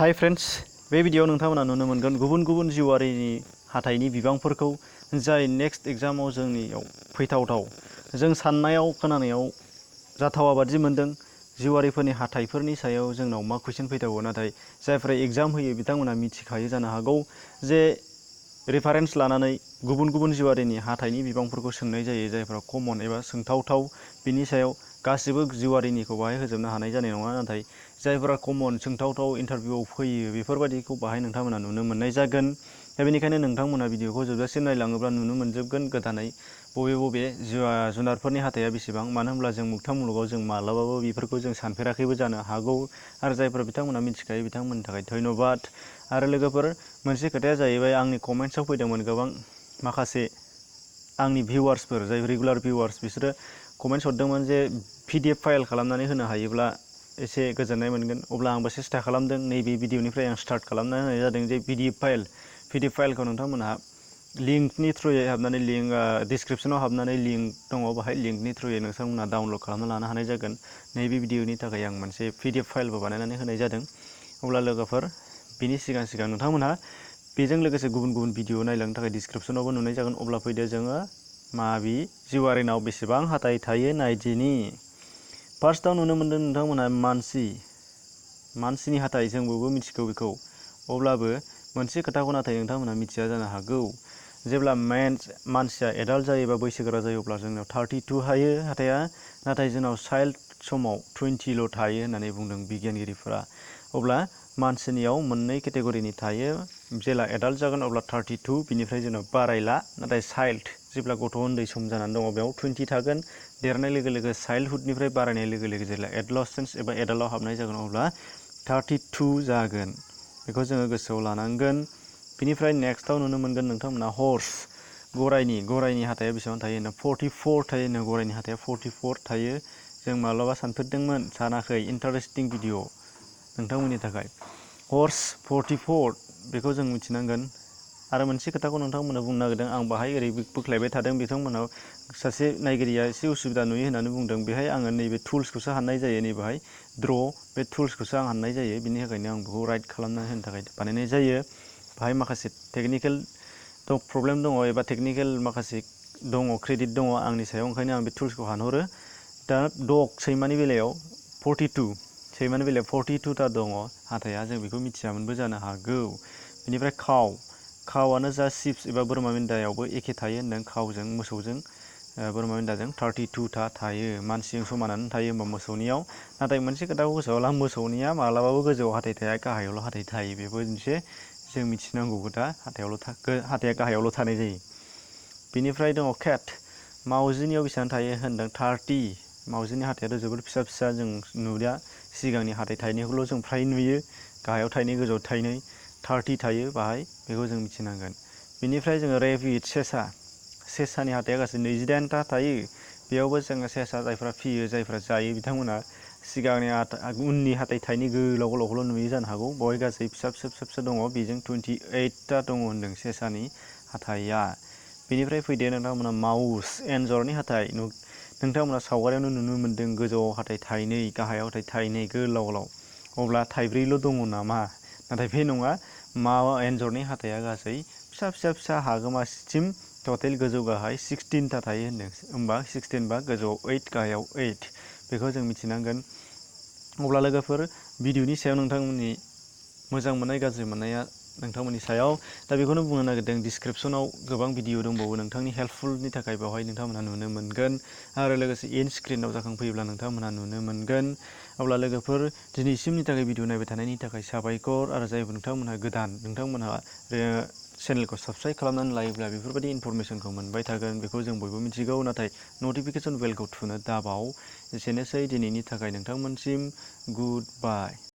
Hi friends, बे भिडियोआव नोंथांमोना नुनो मोनगोन गुबुन गुबुन जिउआरिनि हाथाइनि बिबांफोरखौ जाय नेक्स्ट एग्जामाव जोंनियाव फैथावथाव जों साननायाव खोनानायाव जाथावा बादि मोनदों। जिउआरिफोरनि हाथाइफोरनि सायाव जोंनाव मा कुइसन फैथावो, नाथाय जायफ्रा एग्जाम होयो बिथांमोना मिथिखायो जानो हागौ जे रेफारेन्स लानानै गुबुन गुबुन जिउआरिनि हाथाइनि बिबांफोरखौ सोंनाय जायो, जायफ्रा कमन एबा सोंथावथाव बिनि सायाव गासिबो जिउआरिनिखौ बाहाय होजोबनो हानाय जानाय नङा। नाथाय जायफ्रा कमन सोंथावथाव इन्टारभिउआव फैयो बेफोरबायदिखौ बाहाय नोंथांमोना नुनो मोननाय जागोन। दा बेनिखायनो नोंथांमोना भिडियोखौ जोबजासिम नायलाङोब्ला नुनो मोनजोबगोन गोदानै बबे जुनारफोरनि हाथाइया बेसेबां। मानो होनब्ला जों मोगथां मुलुगाव जों माब्लाबाबो बेफोरखौ जों सानफेराखैबो जानो हागौ, आरो जायफोर बिथांमोना मिथिखायो बिथांमोननि थाखाय धन्यबाद। आरो लोगोफोर, मोनसे खोथाया जाहैबाय, आंनि कमेन्ट्सआव फैदोंमोन गोबां माखासे आंनि भिउवार्सफोर, जाय रेगुलार भिउवार्स, बिसोरो कमेन्ट्स हरदोंमोन जे PDF फाइल खालामनानै होनो हायोब्ला एसे गोजोननाय मोनगोन। अब्ला आंबो सेस्था खालामदों। नैबे भिडियोनिफ्राय आं स्टार्ट खालामना होनाय जादों जे PDF फाइलखौ नोंथांमोनहा लिंकनि थ्रुयै हाबनानै डिसक्रिपसनाव हाबनानै लिंक दङ, बाहाय लिंकनि थ्रुयै नोंथांमोनहा डाउनलड खालामना लानो हानाय जागोन। नैबे भिडियोनि थाखाय आं मोनसे PDF फाइलबो बानायनानै होनाय जादों। अब्ला लोगोफोर, बिनि सिगां नोंथांमोनहा बेजों लोगोसे गुबुन गुबुन भिडियो नायलांनो थाखाय डिसक्रिपसनावबो नुनाय जागोन। अब्ला फैदो जोङो माबि जिउआरिनाव बेसेबां हाथाइ थायो नायदिनि। फार्स्टआव नुनो मोनदों नोंथांमोनहा मानसिनि हाथाइ, जों बयबो मिथिगौ बेखौ। अब्लाबो मोनसे खोथाखौ नाथाय नोंथांमोनहा मिथिया जानो हागौ। जेब्ला मानसिया एडाल्ट जायो एबा बैसोगोरा जायो अब्ला जोंनाव 32 थायो हाथाइया, नाथाय जोंनाव चाइल्ड समाव 20ल' थायो होननानै बुंदों बिगियानगिरिफोरा। अब्ला मानसिनियाव मोननै केटेगरिनि थायो। जेब्ला एडाल्ट जागोन अब्ला 32, बिनिफ्राय जोंनाव बारायला। नाथाय चाइल्ड, जेब्ला गथ' उन्दै सम जानानै दङ बेयाव 20 थागोन। देरनाय लोगो लोगो चाइल्डहुडनिफ्राय बारायनाय लोगो लोगो जेब्ला एडलसेन्स एबा एडाल्टआव हाबनाय जागोन अब्ला 32 जागोन। बेखौ जोङो गोसोआव लानांगोन। बिनिफ्राय नेक्स्टआव नुनो मोनगोन नोंथांमोना हर्स, गराइनि हाथाइया बेसेबां थायो होनदों 44 थायो होनदों। गराइनि हाथाइया 44 थायो। जों माब्लाबा सानफेरदोंमोन? सानाखै। इन्टारेस्टिं भिडिअ नोंथांमोननि थाखाय। हर्स 44, बेखौ जों मिथिनांगोन। आरो मोनसे खोथाखौ नोंथांमोननो बुंनो नागिरदों, आं बाहाय ओरै बोख्लायबाय थादों, बिथांमोनाव सासे नायगिरिया एसे उसुबिदा नुयो होननानै बुंदों। बेहाय आङो नैबे टुल्सखौसो हाननाय जायो, नैबेहाय बे टुल्सखौसो आं हाननाय जायो। बिनि थाखायनो आं बेखौ राइट खालामना होनो थाखाय बानायनाय जायो। बाहाय माखासे टेकनिकेल प्रब्लेम दङ एबा टेकनिकेल माखासे क्रेडिट दङ आंनि सायाव, ओंखायनो आं बे टुल्सखौ हानहरो। दा सैमानि बेलायाव 42 ता दङ हाथाइया, जों बेखौ मिथियामोनबो जानो हागौ। बेनिफ्राय कावआनो जा चिप्स एबा बोरमा मेन्दायावबो एखे थायो होनदों। कावजों मोसौजों बोरमा मेन्दाजों 32 ता थायो। मानसिजों समानानो थायो होमबा मोसौनियाव। नाथाय मोनसे खोथाखौ गोसोआव ला, मोसौनिया माब्लाबाबो गोजौआव हाथाइ थाया, गाहायावल' हाथाइ थायो। बेबो मोनसे जों मिथिनांगौ खोथा। हाथाइया गाहायावल' थानाय जायो। बेनिफ्राय दङ केट, मावजिनियाव बेसेबां थायो होनदों 30। मावजिनि हाथाइयाथ' जोबोर फिसा फिसा, जों नुया। सिगांनि हाथाइ थाइनैखौल' जों फ्राय नुयो, गाहायाव थाइनै गोजौआव थाइनै। 30 थायो बाहाय, बेखौ जों मिथिनांगोन। बेनिफ्राय जोङो रेबिट, सेसानि हाथाइया गासै 28 ता थायो। बेयावबो जोङो सेसा जायफ्रा फियो, जायफ्रा जायो, बिथांमोना उननि हाथाइ थाइनै गोलाव गोलावखौल' नुयो जानो हागौ। बेवहाय गासै फिसा फिसा दङ। बेजों 28 ता दङ होनदों सेसानि हाथाइया। बेनिफ्राय फैदो नोंथांमोना माउस, एन्जरनि हाथाइ। नोंथांमोना सावगारियावनो नुनो मोनदों गोजौआव हाथाइ थाइनै, गाहायाव हाथाइ थाइनै गोलाव गोलाव। अब्ला थाइब्रैल' दङ नामा? नाथाय बे नङा। एन्जरनि हाथाइया गासै फिसा हागोमासिम टटेल गोजौ गाहाय 16 ता थायो होनदों। होमबा 16 बा गोजौआव 8, गाहायाव 8, बेखौ जों मिथिनांगोन। अब्ला लोगोफोर, भिडिअनि सायाव नोंथांमोननि मोजां मोननाय गाज्रि मोननाया नोंथांमोननि सायाव। दा बेखौनो बुंनो नागिरदों, डिसक्रिपसनाव गोबां भिडिअ दंबावो नोंथांनि हेल्पफुलनि थाखाय, बेवहाय नोंथांमोनहा नुनो मोनगोन। आरो लोगोसे एन्ड स्क्रिनाव जाखांफैयोब्ला नोंथांमोनहा नुनो मोनगोन। अब्ला लोगोफोर, दिनैसिमनि थाखाय भिडिअ नायबाय थानायनि थाखाय साबायखर। आरो जायफोर नोंथांमोनहा गोदान, नोंथांमोनहा चेनेलखौ साबस्क्राइब खालामनानै लायोब्ला बेफोरबायदि इनफरमेसनखौ मोनबाय थागोन, बेखौ जों बयबो मिथिगौ। नाथाय नटिफिकेसन बेलखौ थुनो दाबाव। एसेनोसै दिनैनि थाखाय नोंथांमोनसिम गुड बाय।